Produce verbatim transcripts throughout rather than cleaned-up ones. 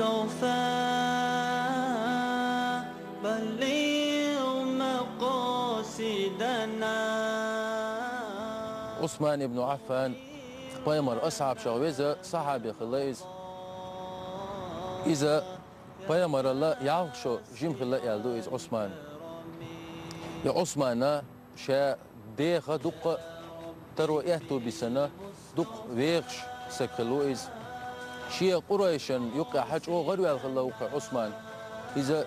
المصطفى بلغ مقاصدنا. Ӏусман ибн Ӏаффан, пайхамара асхьабашах веза сахьаби хилла иза. Иза пайхамарал ялх шо жима хилла аьлла ду иза Ӏусман. И Ӏусмана ша деха дуккха а таро аьтту бисана, дуккха вехаш саг хилла ву иза. Шен Къурайшан юккъехьа чӀогӀа гӀарваьлла хилла ву кхы Ӏусман. Иза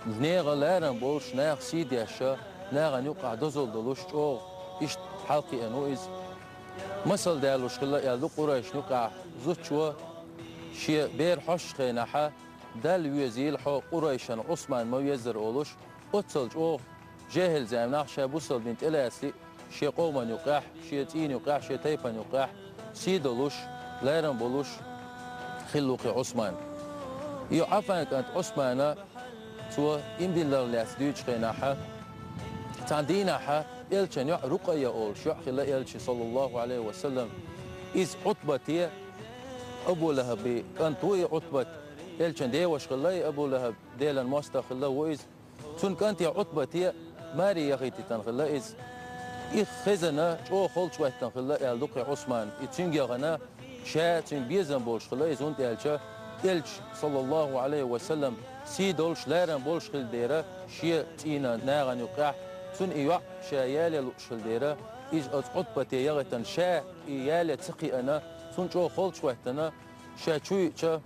нехан ларам болуш, наха сий деш, нахана юккъехь дозалла долуш чӀогӀа иштта хьалакхиъна ву иза. Масал далуш хилла аьлла ду Къурайшна юккъехь зудчо, шен бер хьоьстучу хенахьа, Далла везийла хьо Къурайшан Ӏусман ма веззара олуш, оццал чӀогӀа жехӀил заманахь ша бусалба дин тӀелацале а, шен къоман юккъехь, шен цӀийнан юккъехь, шен тайпан юккъехь сий долуш, ларам болуш хилла ву кхы Ӏусман. И Ӏаффан кӀант Ӏусмана, цо иман диллар лаьцна дуьйцучу хенахьа, цхьана дийнахьа элчан йоӀ Рукъайя олуш йоӀ хилла элчан, саллаллаху Ӏалайхи ва саллам. Иза Ӏутбате, Абу ЛахӀаби кӀант ву и Ӏутбат, элчан деваша хилла и Абу ЛахӀаб, Делан мостагӀ хилла ву иза. Цуьнан кӀанте Ӏутбате маре яхийтина хилла иза. И хезна, чӀогӀа холчухӀоьттина хилла аьлла ду кхы Ӏусман. И цуьнга яхана, ша цуьнга безам болуш хилла иза, хӀунда аьлча элча, саллаллаху Ӏалайхи ва саллам, сий долуш, ларам болуш хилла дера шен цӀийнан нахана юккъехь, цунна и йоӀ ша яле лууш хилла дера, иза оцу Ӏутбате яхийтина, ша и яле ца кхиъна, цунна чӀогӀа холчухӀоьттина, ша чу йиъча,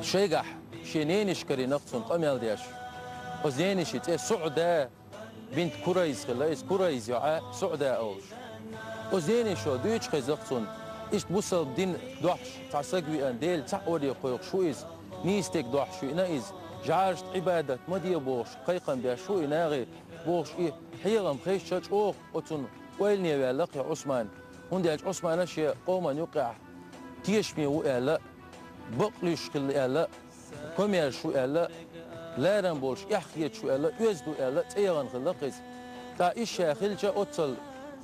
шайгахь шен ненаш карийнакх цунна къамел деш. Оцу ненаши цӀе СуӀда бинт Курайз хилла, иза Курайз йоӀа СуӀда олуш. Оцу ненашо дуьйцуш хезакх цунна, иштта бусалба дин дохьуш цхьа саг веана, Дела цхьаъ варе кхойкхуш ву иза, нийса стеган дохьуш веана иза, жӀарашна Ӏибадат ма де бохуш, кхайкхам беш ву и нахе бохуш, и хьехам хезча чӀогӀа оцунна ойлане ваьлла кхы Ӏусман. ХӀунда аьлча Ӏусмана шен къоман юккъехь тешаме ву аьлла, бакълуьйш хилла аьлла, комаьрша ву аьлла, ларам болуш эхь хеташ ву аьлла, оьзда ву аьлла, цӀе яхана хилла кхы иза. ТӀаккха иза ша хилча, оццал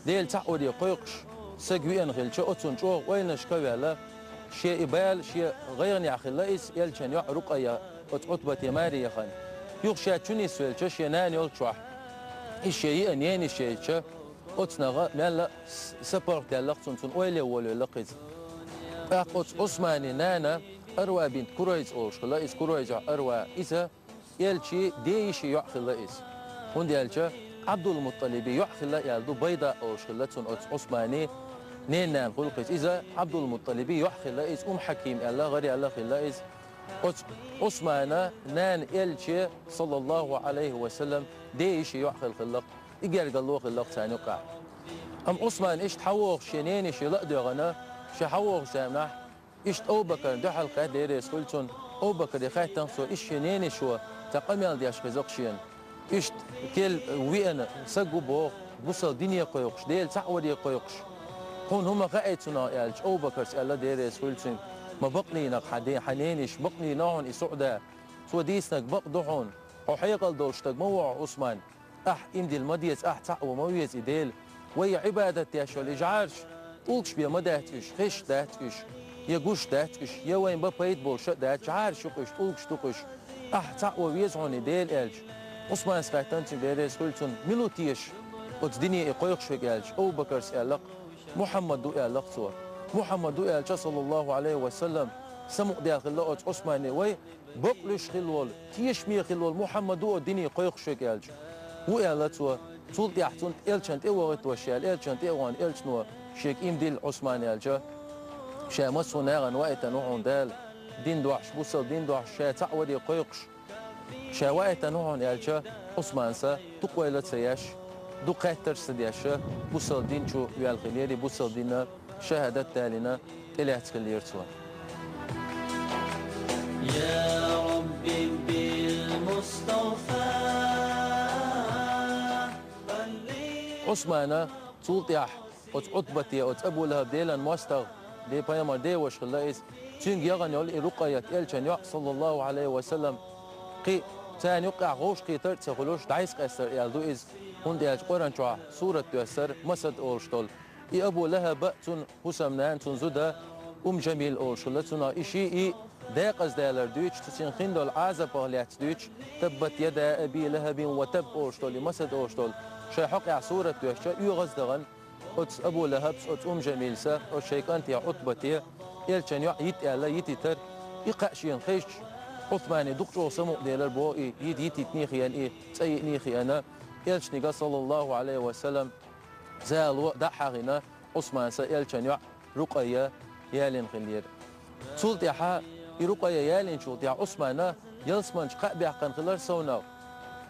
Дела цхьаъ варе кхойкхуш саг веана хилча, оцунна чӀогӀа ойланашка а ваьлла, шен и бала, шен гӀайгӀанехь хилла иза, элчан йоӀ Рукъайя оцу Ӏутбате маре яхана. Юха ша чу нисвелча, шен нана йолчохь, иза шен йиъна ненаш яйча, оцу наха мелла а с-, сапаргӀат даьллакх цунна, цунна ойла е волавеллакх иза. ТӀаккха оцу Ӏусмани нана Арва бинт Курайз олуш хилла иза, Курайз йоӀ Арва, иза элчан ден йишин йоӀ хилла иза. ХӀунда аьлча Ӏабдул-МутӀалиби йоӀ хилла аьлла ду, Байда олуш хилла цунна оцу Ӏусмани ненан нана хуьлу кхы иза. Иза Ӏабдул-МутӀалиби йоӀ хилла иза, Умм Хьаким аьлла, гӀаре аьлла хилла иза. Оцу Ӏусмана нана элчан, саллаллаху Ӏалайхи ва саллам, ден йишин йоӀ хилла хиллакх, и гергарло хиллакх царна юккъехь. Амма Ӏусман иштта хьавогӀуш шен ненаш йила а доьгӀна, ша хьавогӀучу заманахь, иштта Абу-Бакарна дуьхьал кхаьчна, Дела реза хуьлда цунна, Абу-Бакаре хаьттина цо, иштта шен ненашо цхьа къамел деш хезакх шена. Иштта кхел веана саг ву боху, бусалба дине кхойкхуш, Дела цхьаъ варе кхойкхуш. Хьуна хӀума хаьий цунах аьлча, Абу-Бакарс аьлла, Дела реза хуьлда цуьнга, ма бакълийнакх хьан де-, хьан ненаш, бакълийна хьуна и СуӀда. Цо дийцинарг бакъ ду хьуна. Хьо хьекъал долуш стаг ма ву хьо, Ӏусман. Ахь иман дилла ма деза, ахь цхьаъ ван ма веза и Дела. Вай я Ӏибадат деш йолу и жӀараш, тӀулгаш бен ма дац уьш, хезаш дац уьш, я гуш дац уьш, я вайн бан пайда болуш а дац, жӀараш ю-кх уьш, тӀулгаш ду-кх уьш. Ахь цхьаъ ван веза хьуна и Дела аьлча, Ӏусманас хаьттина цуьнга, Дела реза хуьлда цунна, мила ву теша оцу дине и кхойкхуш верг аьлча, Абу-Бакарс аьллакх, Мухьаммад ву аьллакх цо. Мухьаммад ву аьлча, саллаллаху Ӏалайхи ва саллам, самукъадаьлла хилла оцу Ӏусмане, вай, бакълуьйш хилла волу, тешаме хилла волу Мухьаммад ву оцу дине кхойкхуш верг аьлча. Ву аьлла цо. Цул тӀаьхьа цунна элчан тӀе а вахийтта ваш аьлла, элчан тӀе а вахана, элчано шега иман дилла Ӏусман аьлча, ша массо а нахана ваийтина ву хьуна Дала, дин дохьуш, бусалба дин дохьуш, ша цхьаъ варе кхойкхуш, ша ваийтина ву хьуна аьлча, Ӏусманса дукха ойла а ца еш, дукха хаттарш а ца деш, бусалба дин чу ваьлла хиллера, бусалба динна шахӀадат далийна, тӀелаьцна хиллера цо. يا رب بالمصطفى بلغ. Ӏусмана цул тӀаьхьа оцу Ӏутбате, оцу Абу ЛахӀаб, Делан мостагӀа, де пайхамар деваша хилла иза, цуьнга яхана йолу и Рукъайят, элчан йоӀ, саллаллаху Ӏалайхи ва саллам, кхин царна юккъехь вовшахкхетар а ца хуьлуш, дӀасакъаьстар аьлла ду иза, хӀунда аьлча Къуръан чохь сурат доьссира, Масад олуш долу. И Абу ЛахӀаб а, цуьнан хӀусамнана, цуьнан зуда Умм Жамил олуш хилла, цунах и шиъ и декъаза далар дуьйцуш, цу цуьнан хиндолу Ӏазапах лаьцна дуьйцуш, «Таббат яда Аби Лахабин ва таб» олуш долу, и масад олуш долу, шайн хьокъехь сурат доьшча, оьгӀаздахана, оцу Абу Лахабс, оцу Умма Жамилас, оцу шайн кӀанте Ӏутбате, элчан йоӀ йита аьлла, йитийтар. И кхаъ шена хезча, Ӏусмане дукха чӀогӀа самукъаделар боху и, йита йитийтиний хиъна и, цӀа йиъний хиъна, элчанга, саллаллаху Ӏалайхи ва саллам, зало дӀа а хьахийна, Ӏусманас элчан йоӀ Рукъайя ялийна хиллера. Цул тӀаьхьа и Рукъайя ялийначул тӀаьхьа Ӏусмана ялсаманчу кхаъ баьккхина хилар совнаха.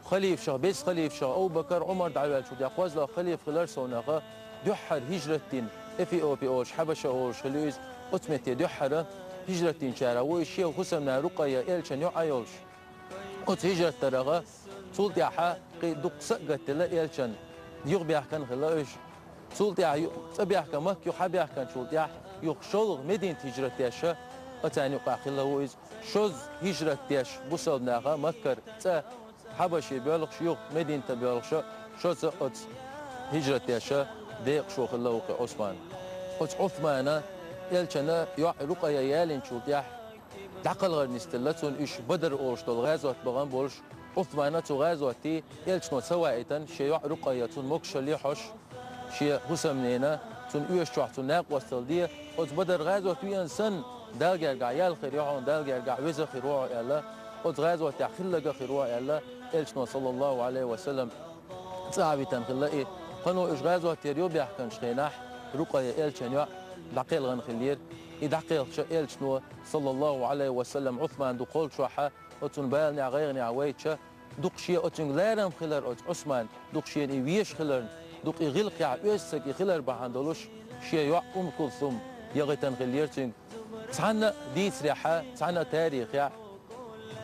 Халифашах, беза халифашах Абу-Бакар, Ӏумар дӀаваьллачул тӀаьхьа кхозлагӀа халифа хилар совнаха, дуьххьара хӀижрат дина, Эфиопи олуш, Хьабаша олуш хилла иза, оцу метте дуьххьара хӀижрат динчарах ву иза, шен хӀусамнана Рукъайя элчан йоӀ а йолуш. Оцу хӀижрат дарах, цул тӀаьхьа кхин дукха са а гатделла элчан, юхабаьхкина хилла уьш. Цул тӀаьхьа ю-, цӀа баьхкина, Макка юха схьабаьхкинчул тӀаьхьа, юха шолгӀа Мединат хӀижрат деш, оцарна юкъахь хилла ву иза. Шозза хӀижрат деш бусалба наха Маккара цӀа Хьабаше боьлхуш, юха Мединате боьлхуш, шозза оцу хӀижрат деш декъашхо хилла ву кхин Ӏусман. Оцу Ӏусмана элчан йоӀ Рукъайя ялийначул тӀаьхьа, дӀакхалхар нисделла цунна уьш Бадар олуш долу гӀазот бахана болуш, Ӏусмана цу гӀазотте элчано ца ваийтина, шен йоӀ Рукъайя цунна могушалле хьош, шен хӀусамнена, цунна оьшучохь цунна накъосталла де, оцу Бадар гӀазот веана санна, Далла гергахь ял хир ю хьуна, Далла гергахь веза хир ву хьо аьлла, оцу гӀазотехь хилларг а хир ву хьо аьлла, элчано, саллаллаху Ӏалайхи ва саллам, цӀа а витина хилла и. Кхано уьш гӀазотера юхабаьхкинчу хенахь, Рукъайя элчан йоӀ дӀакхелхина хиллера. И дӀакхелхича элчано, саллаллаху Ӏалайхи ва саллам, Ӏусман дукха кхоллачохь, оцунна баланехь, гӀайгӀанехь вайча, дукха шен оцуьнга ларам хилар оцу Ӏусман, дукха шена и везаш хиларна, дукха и гӀиллакхехь оьзда стаг и хилар бахьана долуш, шен йоӀ Умму Кулсум яхийтина хиллера цуьнга. Цхьанна а дийцарехь, цхьанна а тарихехь,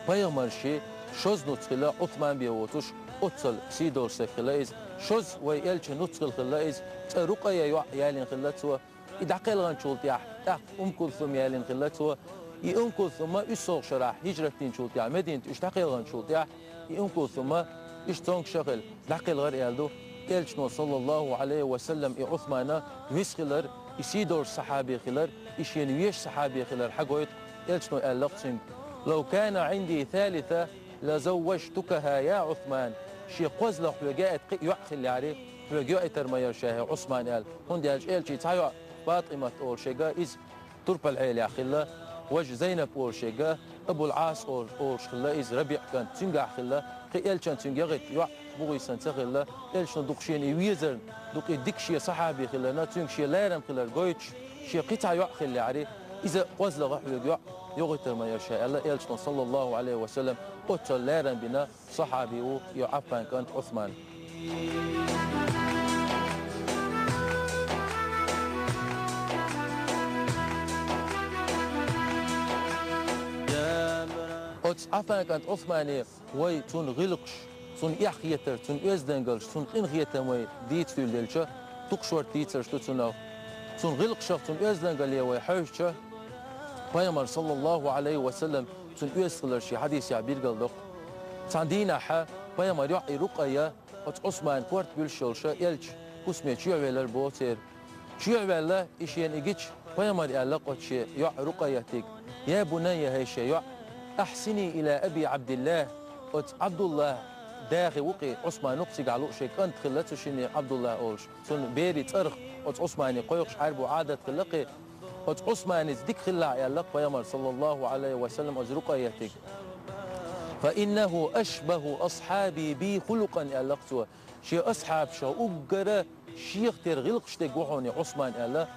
пайхамаршна шозза нуц хилла Ӏусман бен воцуш, оццул сий долуш стаг хилла иза. Шозза вайн элчан нуц хилла хилла иза, цкъа Рукъайя йоӀ ялийна хилла цо. И дӀакхелхинчул тӀаьхьа, тӀаккха Умму Кулсум ялийна хилла цо. И Умму Кулсум а уьссалгӀа шарахь хӀижрат динчул тӀаьхьа, Мединате уьш дӀакхелхинчул тӀаьхьа, и Умму Кулсум а иштта цомгуш а хилла, дӀакхелхира аьлла ду. Элчано, саллаллаху Ӏалайхи ва саллам, и Ӏусман веза хилар, и сий долуш сахьаби хилар, и шена везаш сахьаби хилар хьагойту. Элчано аьлла-кх цуьнга: «Лав кана Ӏинди салиса, лазавважтукаха, я Ӏусман». Шен кхозлагӀа хьоьга яийта кхин а йоӀ хиллехьара, хьоьга йоуьйтур ма яра ша хӀара Ӏусман аьлла. ХӀунда аьлча элчан цхьа йоӀ, ФатӀимат олуш ерг, иза турпал-Ӏелехь хилла, важа Зайнап олуш ерг, Абул-Ӏас олуш, олуш хилла иза, РабиӀ кӀант, цуьнгахь хилла, кхин элчан цуьнга яхийта йоӀ бухий санна ца хилла, элчано дукха шена и везарна, дукха и дика шен сахьаби хиларна, цуьнга шен ларам хилар гойтуш, шен кхин цхьа йоӀ хиллехьара, иза кхозлагӀа хьоьга йоӀ йоуьйтур ма яра ша аьлла, элчано, саллаллаху Ӏалайхи ва саллам, оццул ларам бина сахьаби ву и Ӏаффан кӀант Ӏусман. Оцу Ӏаффан кӀант Ӏусмане вай цуьнан гӀиллакхаш, цуьнан эхь хетар, цуьнан оьздангаллаш, цуьнан къинхетам вай дийца дуьйладелча, дукхаш варта дийцарш ду цунах. Цуьнан гӀиллакхашах, цуьнан оьздангаллех вай хьаьвзча, Пайхамар, саллаллаху Ӏалайхи ва саллам, цуьнан оьзда хилар шен хьадисехь билгалдоккху. Цхьана дийнахь Пайхамар йоӀ и Рукъайя оцу Ӏусман корта буьллуш йолуш элчан хӀусаме чоьхьавелира боху церан. Чоьхьаваьлла и шена и гича, Пайхамара аьлла-кх оцу шен йоӀ Рукъайятига: «Я бунайя, хӀай шен йоӀ, ахьсини ила Аби Ӏабдиллахь», оцу Ӏабдуллахь дахи ву-кх и, Ӏусман ву-кх цигахь лууш, шен кӀант хилла цу шинна Ӏабдуллахь олуш. Цуьнан берийн цӀарах оцу Ӏусмане кхойкхуш Ӏаьрбийн Ӏадат хилла-кх и. Оцу Ӏусманица дика хилалахь аьлла-кх Пайхамара, саллаллаху Ӏалайхи ва саллам, оцу Рукъайятига. «Фа иннаху ашбаху асхьаби би хулукъан», аьлла-кх цо. Шен асхьабашах уггара шех тера гӀиллакхаш дерг ву хьуна и Ӏусман аьлла,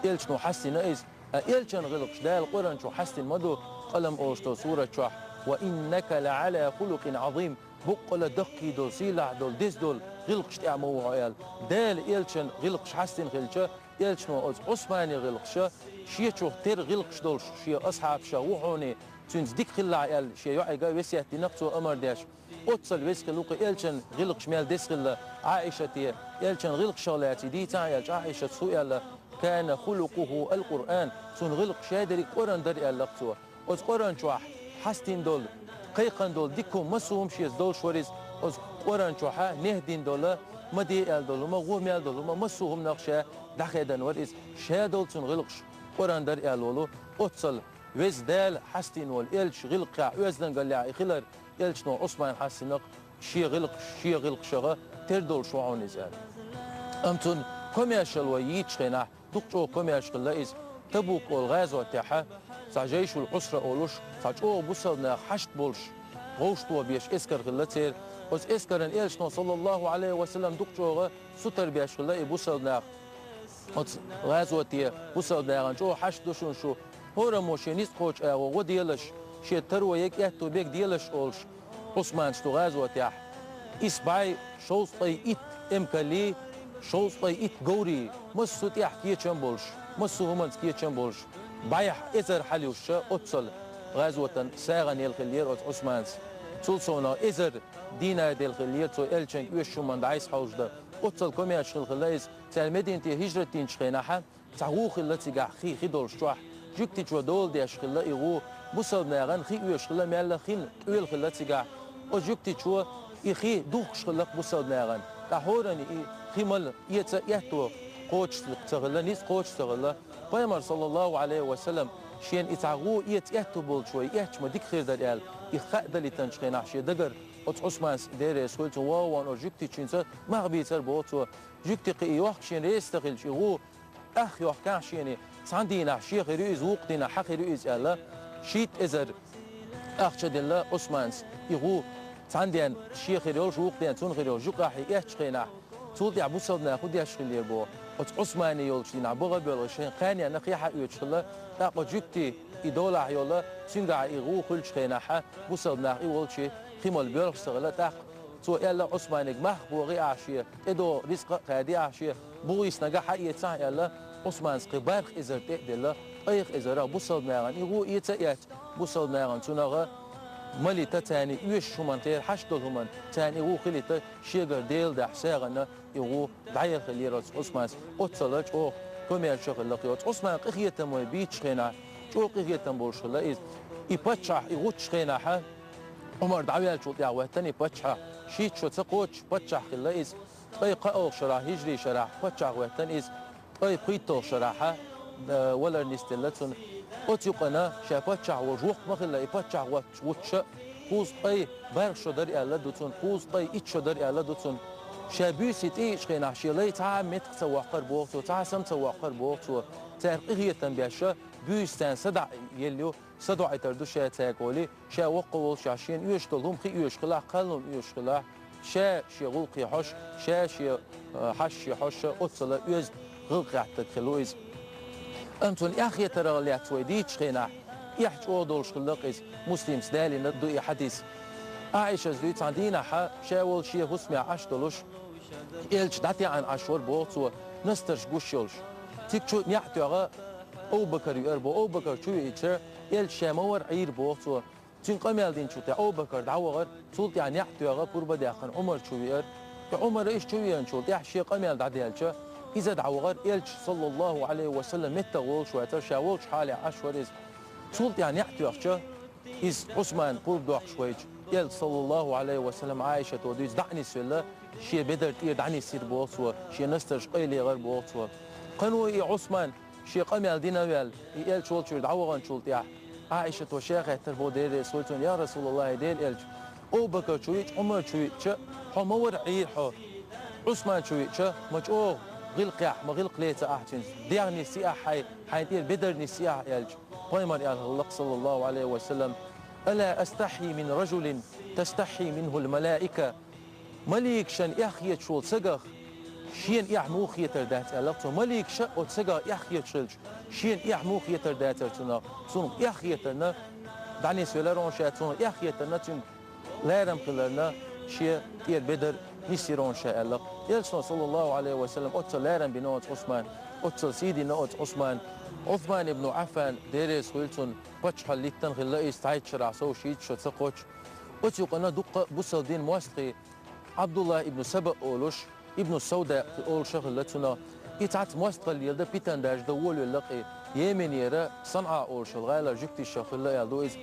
элчано хьастина иза. Ткъа элчан гӀиллакхаш Дала Къуръан чу хьастина ма ду, Къалам олуш долу сурат чохь: «Ва иннака ла Ӏала хулукъин Ӏазим», боккъала даккхий долу, сийлахь долу, деза долу гӀиллакхаш тӀехь ма ву хьо аьлла. Дала элчан гӀиллакхаш хьастина хилча, элчано оцу Ӏусманан гӀиллакхаш шечух тера гӀиллакхаш долуш шен асхьабашах ву хьуна, цуьнца дика хилалахь аьлла, шен йоӀига весет дина-кх цо, амар деш. Оццул веза хилла ву-кх элчан гӀиллакхаш мел деза хилла Ӏаишате, элчан гӀиллакхашах лаьцна дийцахьа аьлча, Ӏаишатас хӀу аьлла: «Кана хулукъуху ал-Къуръан», цуьнан гӀиллакх шадерриг Къуръан дара аьлла-кх цо. Оцу Къуръан чохь хьастина долу, кхайкхина долу дика хӀума, массо а хӀума шеца долуш вара иза. Оцу Къуръан чохь нехь дина долу, ма де аьлла долу хӀума, гӀо мел долу хӀума, массо а хӀуманах ша дӀахедина вара иза. Шадолу цуьнан гӀиллакхаш Къуръан дара аьлла волу, оццул Веза Дала хьастийна волу элча гӀиллакхехь оьздангаллехь и хилар, элчано Ӏусман хьастийнарг шен гӀиллакх-, шен гӀиллакхашха тера долуш ву хьуна иза аьлла. Амма цунна комаьршалла вай йийцучу хенахь, дукха чӀогӀа комаьрша хилла иза. Табук олу гӀазотехь, цхьа жайшул Ӏусра олуш, цхьа чӀогӀа бусалба нах хьашт болуш, вовшахтоха беш эскар хилла церан. Оцу эскаран элчано, саллаллаху Ӏалайхи ва саллам, дукха чӀогӀа сутара беш хилла и бусалба нах. Оцу гӀазоте бусалба нахана чӀогӀа хьашт ду шуна шу, хӀораммо шен ницкъ кхочу агӀо гӀо делаш, шен таро ерг аьтту берг делаш олуш, Ӏусманца ду гӀазотехь. Исбаьхьа шовзткъе итт эмкаллий, шовзткъе итт говрий, массо а тӀехь кечам болуш, массо а хӀуманца кечам болуш, бӀаьхьа эзар хьалуьйш оццул гӀазотан сагӀина елла хиллера оцу Ӏусманца. Цул совнаха эзар динар делла хиллера цо элчанга оьшуш хӀуманна дӀасахьовзадан. Оццул комаьрша хилла хилла иза. Цара Мединате хӀижрат динчу хенахь, цхьа гӀу хилла цигахь хи, хи долуш чохь. Жуьгтичо дола деш хилла и гӀу, бусалба нахана хи оьшуш хилла мелла хин кӀоьла хилла цигахь. Оцу жуьгтичо и хи духкуш хилла бусалба нахана. ТӀаккха хӀоранна и хи мала эца а аьтту кхочуш ца хилла, ницкъ кхочуш ца хилла. Пайхамар, саллаллаху Ӏалайхи ва саллам, шена и цхьа гӀу эца аьтту болчу вай эцча ма дика хир дара аьлла, и хаа далийтанчу хенахь шен дагара оцу Ӏусманца, Дела реза хуьлда цунна, вогӀу ван оцу жуьгтичуьнца мах бийцар боху цо. Жуьгти кхин йохку шена реза ца хилча и гӀу, ах йохкахь шена, цхьана дийнахь шен хир ю иза, вукху дийнахь хьан хир ю иза аьлла, шийтта эзар ахча делла Ӏусманца и гӀу, цхьана ден шен хир йолуш, вукху ден цунна хир йолуш, юкъахь и эцчу хенахь. Цул тӀаьхьа бусалба наха хӀун деш хиллера боху, оцу Ӏусмане йолчу дийнахь баха а боьлхуш, шайн кханенна хи хьаоьцуш хилла, тӀаккха оцу жуьгти и долахь йолу, цуьнгахь и гӀу хуьлучу хенахь, бусалба нах и волчу хи мала боьлхуш ца хилла, тӀаккха цо аьлла Ӏусманега, мах богӀий ахь шен, тӀедогӀу рицкъа а кхаьдий ахь шен, бухийс нагахь хьаэцахь аьлла, Ӏусманца кхин барх эзар тӀе а делла, ткъайх эзарах бусалба нахана и гӀу эца а эцна, бусалба нахана цунах малийта царна оьшуш хӀуманна, церан хьашт долу хӀуманна царна и гӀу хилийта шегара Делан дуьхьа сагӀина и гӀу дӀаелла хиллера оцу Ӏусманца, оццул чӀогӀа комаьрша хилла кхин. Оцу Ӏусман къинхетам вай бийцучу хенахь, чӀогӀа къинхетам болуш хилла иза. И паччахь, и гӀуттучу хенахь, Ӏумар дӀаваьллачул тӀаьхьа хӀоьттина и паччахь, шийтта шо ца кхочуш паччахь хилла иза. Ткъе кхоалгӀа шарахь, хӀижрий шарахь паччахь хӀоьттина иза. Ткъе пхийтталгӀа шарахь, э, валар нисделла цунна. Оцу юкъана ша паччахь волуш воккха ма хилла, и паччахь гӀоттуш гӀуттуш а, кхузткъе барх шо дара аьлла ду цунна, кхузткъе итт шо дара аьлла ду цунна. Ша буьйса тӀеийчу хенахь шен лай цхьа а меттах ца воккхура боху цо, цхьа а сам ца воккхура боху цо. Цаьрга къинхетам беш а, буьйса царна садаӀа елла ю, садоӀийтар ду ша цаьрга олий, ша воккха волушехь шена оьшуш долу хӀума хи оьшуш хилахь, кхалла хӀума оьшуш хилахь, ша шен гӀуллакхе хьожуш, ша шен, а, хьашташка хьожуш а, оццул оьзда гӀиллакх гӀаттарг хилла ву иза. Амма цунна эхь хетарах лаьцна вай дийцучу хенахь, эхь чӀогӀа долуш хилла-кх иза, Муслимца далийна ду и хьадис. Ӏаишас дуьйцу, цхьана дийнахь ша волу шен хӀусамехь Ӏаш долуш, элча дӀатаьӀна Ӏаш вара боху цо, настарш гуш йолуш. Цига чу неӀ тоьхна Абу-Бакар веара боху, Абу-Бакар чу веъча, элча ша ма вара Ӏийр боху цо. Цуьнга къамел динчул тӀаьхьа Абу-Бакар дӀавахара, цул тӀаьхьа неӀ тоьхна пурба а даьккхина Ӏумар чу веара. И Ӏумара иштта чу веанчул тӀаьхьа шен къамел дӀадаьлча, иза дӀавахара, элча, саллаллаху Ӏалайхи ва саллам, меттах волуш вацара, ша волчу хьалехь Ӏаш вара иза. Цул тӀаьхьа неӀ тоьхча, иза Ӏусман пурба доккхуш вайча, элча, саллаллаху Ӏалайхи ва саллам, Ӏаишата дуьйцу, дӀа а нисвелла, шен бедар тӀера дӀанисйира боху цо, шен настарш къайлаехара боху цо. Кхана ву и Ӏусман, шен къамел дина а ваьлла, и элча волчуьра дӀаваханчул тӀаьхьа, Ӏаишата ша хаьттира боху, Дела реза хуьлда цунна: «Я РасулаллахӀ, Делан элча, Абу-Бакар чу веъча, Ӏумар чу веъча, хьо ма вара Ӏийр хьо. Ӏусман чу веъча, ма чӀогӀа гӀиллакхехь, ма гӀиллакх леца ахь цуьнца, дегӀ нисйи ахь хьайн, хьайн тӀера бедар нисйи ахь», — аьлча, пайхамар аьлла хиллера-кх, саллаллаху Ӏалайхи ва саллам: «Ала астахьйи мин ражулин тастахьйи минхул малаика». Маликашна эхь хеташ волу сагах шена эхь муха хетар дац, аьлла-кх цо. Маликаша оцу сагах эхь хеташ хилча, шена эхь муха хетар дацара цунах? Цунах эхь хетарна дӀанисвелара хьуна ша, цунах эхь хетарна цуьнга ларам хиларна шен тӀера бедар нисйира хьуна ша, аьлла-кх. Элчано, саллаллаху Ӏалайхи ва саллам, оццул ларам бина оцу Ӏусман, оццул сий дина оцу Ӏусман. Ӏусман ибн Ӏаффан, Дела реза хуьлда цунна, паччахьалла литтина хилла иза, цхьайтта шарахь сов шийтта шо ца кхоччуш. Оцу юкъана дуккха а бусалба динан мостагӀий, Ӏабдулла ибн Саба олуш, ибн Савда олуш а хилла цунах. И цхьацца мостагӀалла леладан, питана даржадан волавелла-кх и. Йеменера СанӀа олуш йолу гӀалара жуьгташах хилла аьлла ду иза.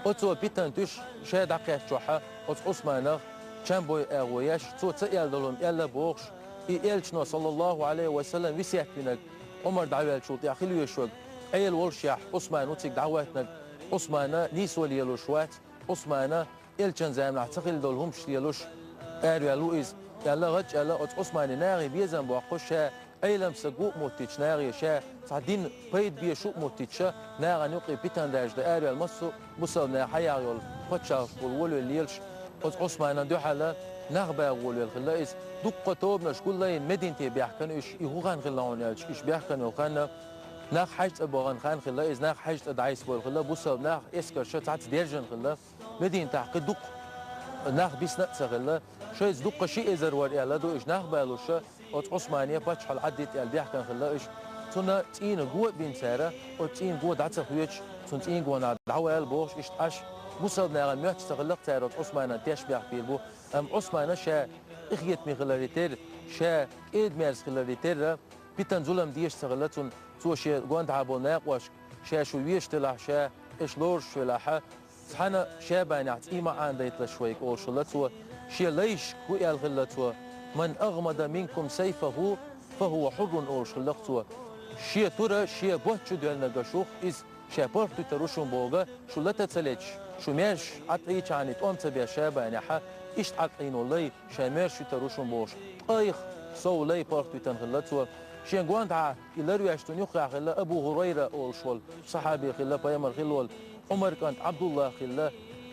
Оцо питана туьйсуш ша дӀакхаьччахьана, оцу Ӏусманах чамбой агӀо еш, цо ца аьлла долу хӀума аьлла бохуш, и элчано, саллаллаху Ӏалайхи ва саллам, весет винарг, Ӏумар дӀаваьллачул тӀаьхьа хила везаш верг, Ӏела волуш яхь, Ӏусман ву цига дӀахӀоьттинарг, Ӏусмана нийсо лелош вац, Ӏусмана элчан заманахь ца хилла долу хӀумаш лелош араваьлла ву иза, аьлла, гӀадж аьлла, оцу Ӏусмане нахе безам боккхуш, ша Ӏелам са гу а моттийча нахе, ша цхьа дин пайда бешу а моттийча, нахана юкъе питан даьржа дан араваьлла массо а бусалба наха хьаяхь йолу пачхьалкхашкахула волавелла лелаш, оцу Ӏусманан дуьхьал нах багӀа волавелла хилла иза. Дуккха тобанаш гуллайна Мединате баьхкина уьш, и хӀун хан хилла хьуна аьлча, уьш баьхкина йолу ханна, нах хьаьж цӀа бахана хан хилла иза, нах хьаьж цӀа дӀайса болу хилла, бусалба нах эскарша цхьацца дерзийна хилла. Мединатахь кхин дукха нах бисна а ца хилла. Шайца дуккха ши эзар вара аьлла ду уьш нах балуша, оцу Ӏусмане паччахьалла Ӏаддита аьлла бехкан хилла уьш. Цунна цӀийнан го а бина цара, оцу цӀийнан го дӀа ца хоьцуш, цунна цӀийнан гонахь дӀавала бохуш, иштта Ӏаш, бусалба нахана моьттуш ца хилла-кх цара оцу Ӏусманан тешнабехк бийр бу. Амма Ӏусмана ша къинхетаме хиларе терра, ша кӀеда-мерза хиларе терра, питан-зулам дезаш ца хилла цунна, цо шен гондахьа болу накъост, ша шу везаш делахь, ша аша лоруш велахьа, цхьана Шабанехь цӀий ма Ӏанадайталаш вайга олуш хилла цо, шен лайшка хӀу аьлла хилла цо: «Ман агӀмада минкум сайфаху, фа хӀува хьуррун», олуш хилла-кх цо. Шен тура, шен боцчу доьллинарг шух иза, ша паргӀатвитар ву шун боху, шу лата ца леташ, шу маьрша Ӏаткъийчхьана тӀом ца беш Шабанехьа, иштта Ӏаткъийна волу лай, ша маьрша витар ву шун бохуш, ткъайх сов лай паргӀатвитина хилла цо. Шен гондахьа и ларвеш цунна юххехь хилла Абу ХӀурайра олуш волу сахьаби хилла, пайхамар хилла волу Ӏумар кӀант Ӏабдуллах хилла,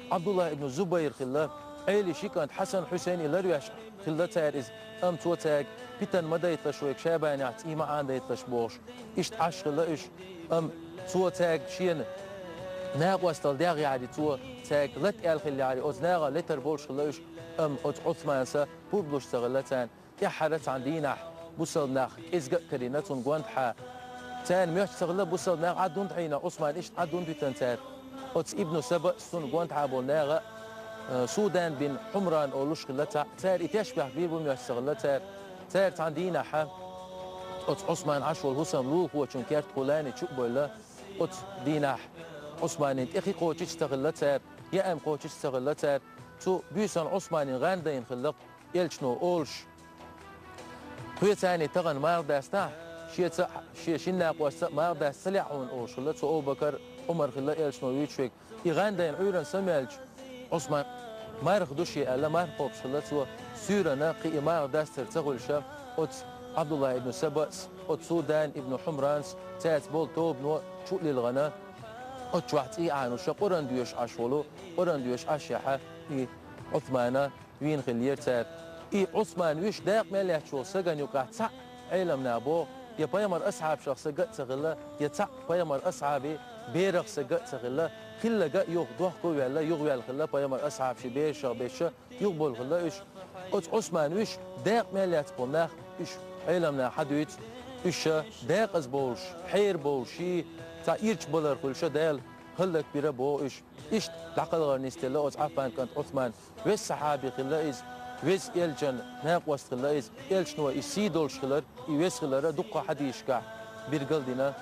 Ӏабдуллах ибн Зубайр хилла, Ӏелин ши кӀант Хьасан-Хьусайн и ларвеш хилла цара иза, амма цо цаьрга: «Питан ма дайталаш вайга Шабанехь, цӀий ма Ӏанадайталаш», бохуш, иштта Ӏаш хилла уьш. Амма цо цаьрга шена накъосталла дегӀ яхьари, цо цаьрга лата аьлла хилла яхьари, оцу наха летар болуш хилла уьш, амма оцу Ӏусманас пурба луш ца хилла царна. ТӀаьххьара цхьана дийнахь бусалба нах кӀезга а карийна цунна гондахьа. Царна моьттуш ца хилла бусалба нах Ӏаддунда хьийна, Ӏусман иштта Ӏаддунда витина цара. Оцу Ибну Сабас, цунна гондахьа болу наха, э, Судан бин Хьумран олуш хилла цхьаъ, цара и тешнабехк бийр бу моьттуш ца хилла цара. Цара цхьана дийнахьа оцу Ӏусман Ӏаш волу хӀусам лулахочун кертахула чу а бевлла, оцу дийнахь Ӏусманан тӀе хи кхочуш ца хилла цара, яа-м кхочуш ца хилла цара. Цу буьйсанна Ӏусманан гӀан дайна хилла-кх, элчано олуш: «Тхоьца тахана марха дастахь, шеца а, шен шина накъостца а марха даста ца лаьа хьуна», олуш хилла цо. Абу-Бакар, Ӏумар хилла элчано вуьйцуш верг. И гӀан дайна Ӏуьйранна самаьлча, Ӏусман: «Марха ду шен», аьлла, марха кхобуш хилла цо. Суьйранна кхин и марха дастар ца хуьлуша, оцу Ӏабдуллах ибн Сабас, оцу Судан ибн Хьумранас, цаьрца болу тобано чу а лилгӀана, оцу чохь цӀий Ӏануша, Къуръан доьшуш Ӏаш волу, Къуръан доьшуш Ӏаш яхьа, и Ӏусмана вийна хиллера цара. И Ӏусман вуьйш дакъа мел лаьтташ волу сагана юкъахь цхьаъ Ӏеламнаха боху, я пайхамар асхьабашах сага а ца хилла, я цхьаъ пайхамар асхьабий берах сага а ца хилла, хилларг а юха дохко а ваьлла, юхаваьлла хилла пайхамар асхьабаший берашах берш, юхабевлла хилла уьш. Оцу Ӏусман вуьйш дакъа мел лаьцна болу нах, уьш Ӏеламнаха хьадуьйцу, уьш декъаза бовлуш, хьера бовлуш, ший цхьа ирча балар хуьлуша Дала хӀаллакбира боху уьш. Иштта дӀакхалхар нисделла оцу Ӏаффан кӀант Ӏусман. Веза сахьаби хилла иза, веза элчан накъост хилла иза, элчано и сий долуш хилар, и веза хилара дуккха хьадисашкахь билгал дина.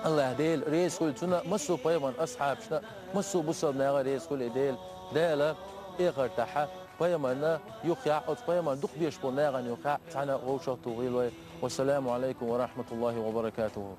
АллахӀ Дела реза хуьлда цунна а, массо а пайхамар асхьабашна а, массо а бусалба наха а реза хуьлда и Дела. Дала эхартахьа пайхамарна юххехь, оцу пайхамарна дукха безаш болу нахана юххехь цхьаьна вовшахтухийла вай. Вассаламу алайкум ва рахматуллахи ва баракатуху.